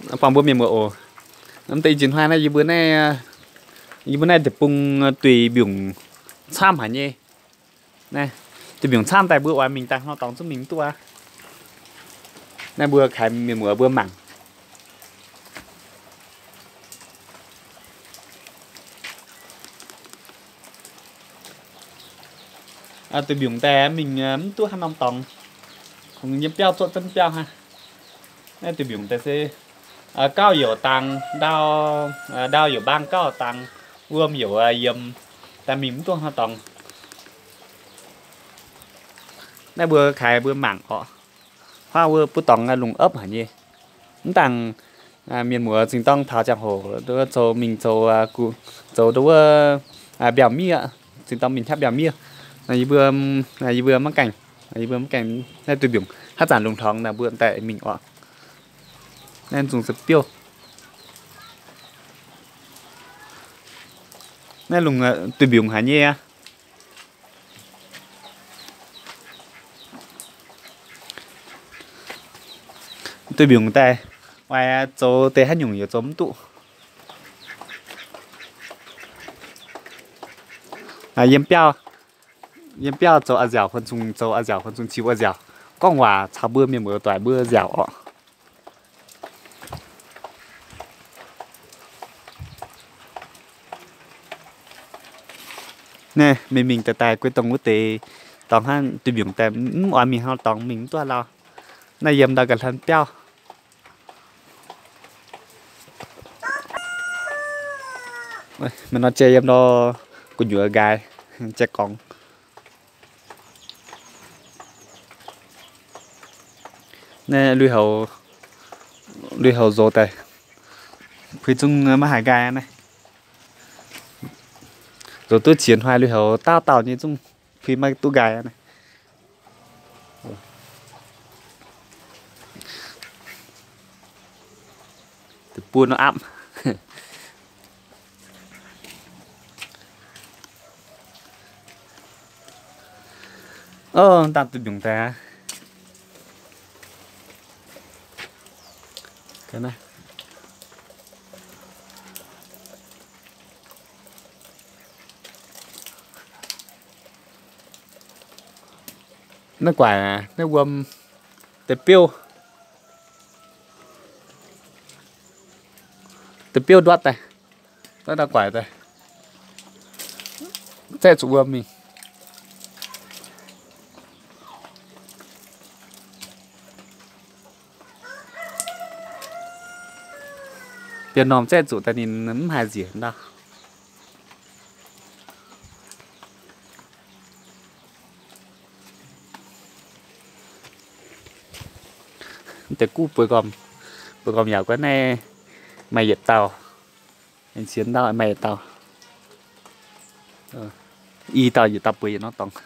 Buangh mbuo mienh muoz oc. Mv deix i jiex hnoi naaiv yie mbuo naaiv, yie mbuo naaiv deic-bung duih mbiungc camv haic nyei. Naaiv duih mbiungc camv daaih mbuo oix mingh daaih hnoi dorngx zungv mingh mv duqv aqv. Naaiv mbuo kaaix mienh muoz mbuo mangc. Duih mbiungc daaih mingh mv duqv haaix norm dorngx. Kungx yiem biauv zuoqv zunv biauv hnangv. Naaiv duih mbiungc daaih se gauh youc dangx, ndau, ndau youc mbaang gauh dangx, wuom youc yiem, daaih mingh mv duqv haaix norm dorngx. Naaiv mbuo kaaix mbuo mangc orqc. Huaav wuov buov dorngx lungh opv haic nyei. Mv dangh mienh muoz zingh dorng taux ziangh hoc zoux mingh zoux, zoux nduov wuov mbiauh miev, zingh dorng mingh qaqv mbiauh miev. Yie mbuo, yie mbuo maiv gaengh, yie mbuo maiv gaengh naaiv duih mbiungc haaix zanc lungh hlorngx naaic mbuo daaih mingh orqc. Naaiv nzung se biouv. Naaiv lungh duih mbiungc haic nyei aqv. Duih mbiungc daaih, oix zoux deix haaix nyungc yaac zoux mv duqv. Yiem biauv, yiem biauv zoux a'nziaauc, fun zungh zoux a'nziaauc, fun zungh ziux a'nziaauc. Gorngv waac caux mbuo mienh muoz doic mbuo nziaauc orqc. Naaiv mingh mingh daaih daaih guei dongh wuov deix dorngx hnangv, duih mbiungc daaih mv oix mingh haaix dorngx mingh mv duqv lauh. Naaiv yiem ndau ga'hlen biauv. Maiv nor jai yiem ndau gu'nyuoz nqaai, jai gorngx. Naaiv lui-houx, lui-houx nzox daaih puix zungv maiv haiz nqaai naaiv. Nzox duqv qiex hnoi lui-houx dauh dauh nyei zungv puix maiv duqv nqaai naaiv. Deic-bung nor apv. Ov, dangh duih mbiungc daaih. Naaiv guaaic, naaiv wuom deix biouv, deix biouv nduotv daaih. Naaiv guaaic daaih zaeqv zuqc wuom mingh. Bieqc normh zaeqv zuqc daaih ninh mv haih nziex ndau. Deix guv bueix gormx, bueix gormx yaac guaix naaiv maaih yietc dauh, sienx ndau maaih yietc dauh, i dauh yietc dauh bueix yietc norm dorngx.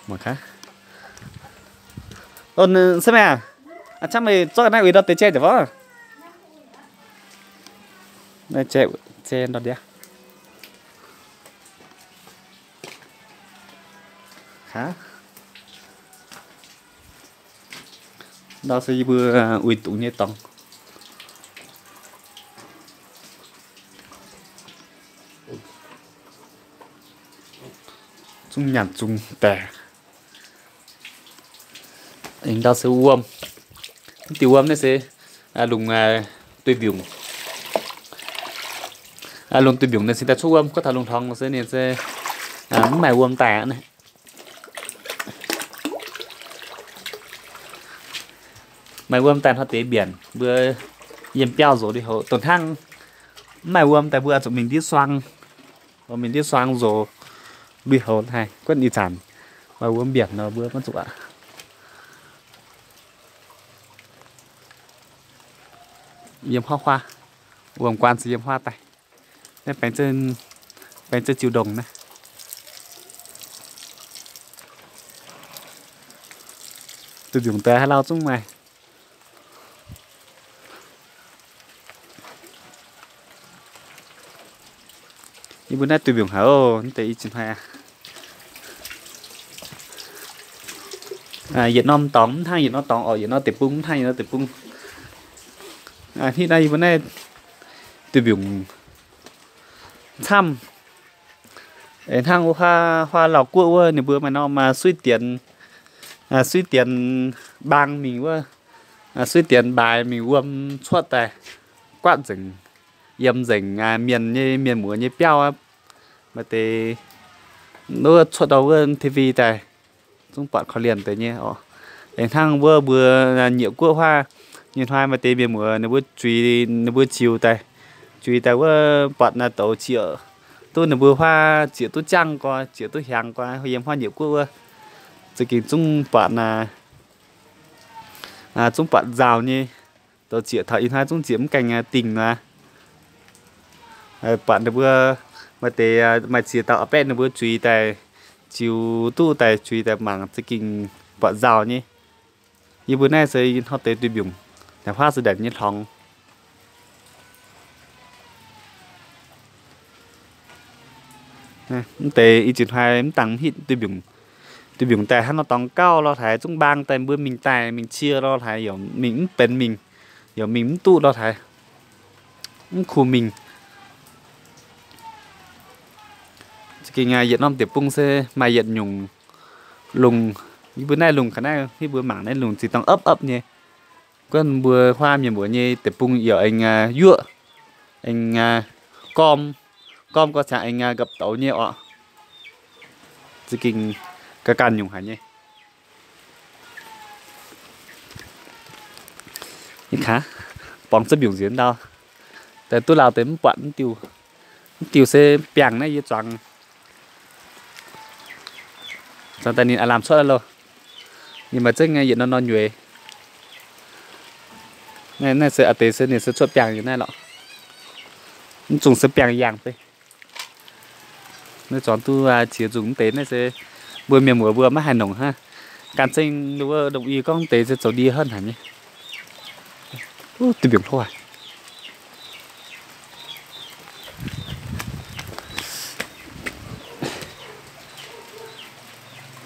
Mangc gaax. Ov, se meih aac, camv meih zorqv naaiv uix ndau deix jai nzengc wuov. Naaiv jai, jai ndau ndiev. Ndau se yie mbuo uix dungz nyei dorngx. Zungv nyanc zungv daix. Aengx ndau se wuom. Mv diuh wuom naaiv se lungh duih mbiungc. Lungh duih mbiungc naaiv se daaih cuotv wuom, gorngv taux lungh hlorngx se ninh se mv maaih wuom daaih aqv. Maaih wuom daaih hnoi deix mbienc mbuo yiem biauv nzox lui-houx. Dongh hnangv mv maaih wuom daaih mbuo oix zuqc mingh ndiev suang, mingh ndiev suang nzox lui-houx haic. Guonv ih zanc maaih wuom mbienc nor mbuo maiv zuqc aqv. Yiem huaav huaav, wuom guaan se yiem huaav daaih. Naaiv baengx zeix jiu ndongc naaiv. Duih mbiungc daaih haaix lauh zungv maaih. Yie mbuo naaiv duih mbiungc haic oc, mv deix i ziex hnoi aqv. Yietc norm dorngx mv hnangv yietc norm dorngx orqc, yietc norm deic-bung mv hnangv yietc norm deic-bung. Hnangv naaiv yie mbuo naaiv duih mbiungc camv. Hnangv wuov huaav lauh guoqv wuov ninh mbuo maaih norm suiv dienx, suiv dienx mbaang mingh wuov, suiv dienx mbaaix mingh wuom cuotv daaih, guatv nzengc, yiem nzengc mienh nyei, mienh muoz nyei biauv aqv. Maaih deix wuov cuotv ndau wuov T V daaih, zungv buatc korv-lienh deix nyei orqc. Aengx hnangv wuov mbuo nyeic guoqv huaav nyei hnoi maaih deix mienh muoz ninh mbuo zuiz, ninh mbuo ziux daaih, zuiz daaih wuov buatc naaiv douz zieqc duqv ninh mbuo huaav zieqc duqv jangv gorx, zieqc duqv hiaangx gorx, yiem huaav nyeic guoqv wuov za'gengh zungv buatc, zungv buatc nzauh nyei. Douz zieqc taux ih hnoi zungv zieqc mv gaengh dingh aqv. Buatc ninh mbuo maaih deix maaih ziex dauh a'baeqv ninh mbuo zuiz daaih, ziux duqv daaih zuiz daaih mangc za'gengh buatc nzauh nyei. Yie mbuo naaiv se hnoi deix duih mbiungc, naaiv huaav se ndaanc nyei hlorngx. Mv deix i ziex hnoi mv dangx mv hitv duih mbiungc. Duih mbiungc daaih hnangv nor dorngx gauh lorh haic, zungv mbaang daaih mbuo mingh daaih mingh cie lorh haic, mingh mv benx mingh, yaac mingh mv duqv lorh haic, mv kuh mingh. Za'gengh yietc norm deic-bung se maaih yietc nyungc lungh. Yie mbuo naaiv lungh ga'naaiv, yie mbuo mangc naaiv lungh zinh dorngx opv opv nyei. Guonv mbuo huaav mienh muoz nyei deic-bung yaac aengx yuoqv, aengx gorm, gorm gorx ziangx aengx gapv douz nyei orqc. Za'gengh ga'ganh nyungc haic nyei. Ih kaav borngz za'mbiungc nziex ndau, daaih duqv lauh deix mv buatc mv diuh. Mv diuh se biangh naaiv yie zuangx, zuangx daaih ninh aav lamh cuotv loh. Ninh maaih zengv yietc norm norm nyueiz. Naaiv se a'deix se ninh se cuotv biangh nyei naaiv lorqc. Mv zungh se biangh yangh deix. Naaiv zuangx duqv ziex nzungh mv deix naaiv se mbuo mienh muoz mbuo maiv haih nongc hnangv. Gan zengv wuov ndongc i gorngv deix se zoux ndie hnangv haic nyei. Duih mbiungc hlo haic.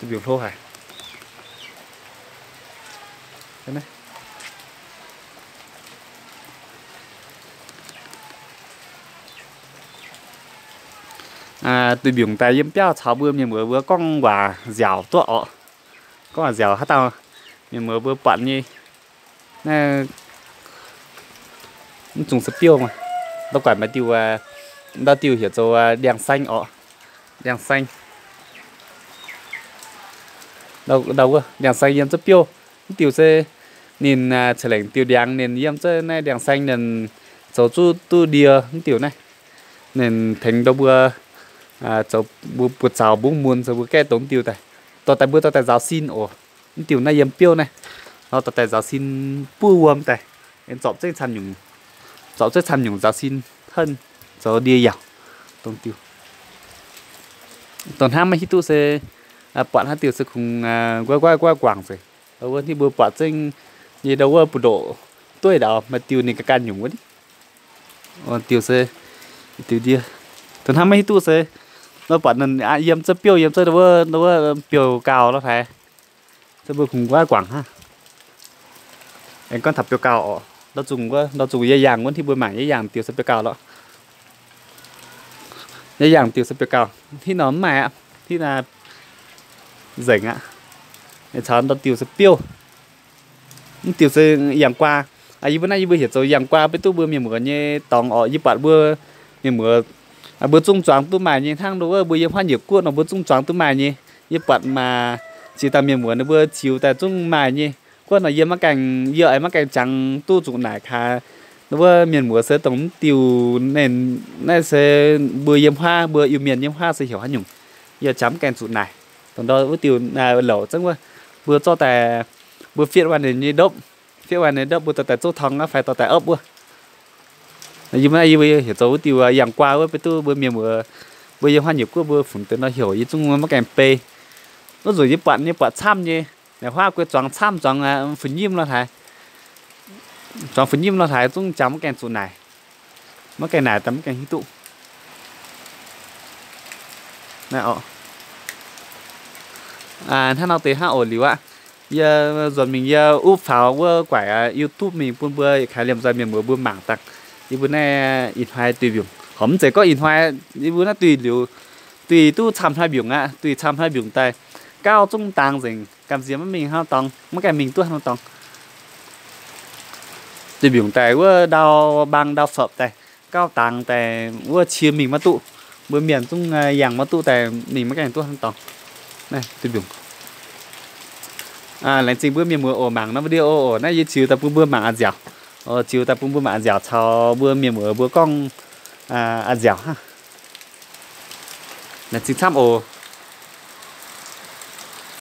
Duih mbiungc hlo haic. Duih mbiungc daaih yiem biauv caux mbuo mienh muoz mbuo gorngv waac nziaauc duqv orqc. Gorngv waac nziaauc haaix dauh mienh muoz mbuo buatc nyei. Naaiv mv zungh se biouv maah. Ndau guaaic maaih diuh, ndau diuh heuc zoux ndiangx-saeng orqc. Ndiangx-saeng. Ndau wuov ndiangx-saeng yiem zuov biouv. Mv diuh se ninh ceix lengc diuh ndiangx ninh yiem zuov naaiv ndiangx-saeng ninh zoux zuqc duqv ndie mv diuh naaiv. Ninh tengx ndau mbuo zoux mbuo buoz-zaux mbungv mun zoux mbuo gaeqv dongh mv diuh daaih. Dorh daaih mbuo dorh daaih nzaaux sin oc. Mv diuh naaiv yiem biouv naaiv, nor dorh daaih nzaaux sin buov wuom daaih, zorpc zengv camv nyungc, zorpc zengv camv nyungc nzaaux sin henv zoux ndie yaac dongh diuh. Dongh hnangv maiv hiuv duqv se buatc haaix diuh se kungx nquaaiv nquaaiv nquaaiv guangc nzengc. Wuov hnangv mbuo buatc zengv nyei ndau wuov buoz-ndoqc dueiv ndau maaih diuh ninh ga'ganh nyungc wuov diuh se diuh ndie. Dongh hnangv maiv hiuv duqv se nor buatc ninh yiem zouv biouv, yiem zouv ndau wuov biouv gauh lorh haic. Zouv mbuo kungx nquaaiv guangc hnangv. Aengx gorngv taux biouv gauh orqc, ndau zungh wuov, ndau zungh yie yangh wuov hnangv mbuo mangc yie yangh diuh se biouv gauh lorqc. Yie yangh diuh se biouv gauh, hitv nor mv maaih aqv, hitv naaiv nzengc aqv. Caux ndau diuh se biouv. Mv diuh se yangh guaa. Yie mbuo naaiv yie mbuo heuc zoux yangh guaa, beiv duqv mbuo mienh muoz nyei dorngx orqc. Yie buatc mbuo mienh muoz, mbuo zungv zuangx duqv maaih nyei hnangv nor wuov, mbuo yiem huaav nyeic guoqv nor mbuo zungv zuangx duqv maaih nyei. Yie buatc maaih ziex dauh mienh muoz ninh mbuo ziux daaih zungv maaih nyei. Guov nor yie maiv gaengh, yie aengx maiv gaengh jangx duqv zuqc naaic kaax. Nor wuov mienh muoz se dongh mv diuh naaiv se mbuo yiem huaav, mbuo Iu-Mienh yiem huaav se heuc haaix nyungc, yie jangx mv gaengh zuqc naaic. Dongh ndau wuov diuh louc zengv wuov, mbuo zorqv daaih, mbuo fietv waanh ninh nyei ndopv, fietv waanh ninh ndopv mbuo dorh daaih zouv torng aqv fai dorh daaih opv wuov. Yie mbuo naaiv yie mbuo heuc zoux wuov diuh yangh guaa wuov, beiv duqv mbuo mienh muoz, mbuo yiem huaav nyeic guoqv mbuo funx deix nor heuc yie zungv maiv gaengh bei. Wuov nzunc yie buatc nyei buatc camv nyei. Naaic huaav guei zuangx camv, zuangx fu'nyimv lorh haaix, zuangx fu'nyimv lorh haaix zungv jangx maiv gaengh zuqc naaic. Maiv gaengh naaic daaih maiv gaengh hiuv duqv. Hnangv nor deix hnangv oc liuz aqv. Yie nzuonx mingh yie wuov faaux wuov guaix YouTube mingh bun mbuo yietc kaaix liemh nzoih mienh muoz mbuo mangc dangh yie mbuo naaiv ih hnoi duih mbiungc. Horpc mv zeiz gorngv ih hnoi, yie mbuo naaiv duih liuz, duih duqv camv hnoi mbiungc aqv. Duih camv hnoi mbiungc daaih, gauh zungv dangx nzengc, gamh nziex maiv mingh hnangv dorngx, maiv gaengh mingh duqv hnangv dorngx. Duih mbiungc daaih wuov ndau mbaang ndau fopc daaih, gauh dangx daaih wuov cie mingh maiv duqv. Mbuo mienh zungv yangh maiv duqv daaih mingh maiv gaengh duqv hnangv dorngx. Naaiv duih mbiungc. Laengz zingh mbuo mienh muoz oc, mangc norm video oc. Naaiv yie ziux daaih bun mbuo mangc a'nziaauc. Ziux daaih bun mbuo mangc a'nziaauc caux mbuo mienh muoz mbuo gorngv a'nziaauc hnangv. Laengz zingh camv oc.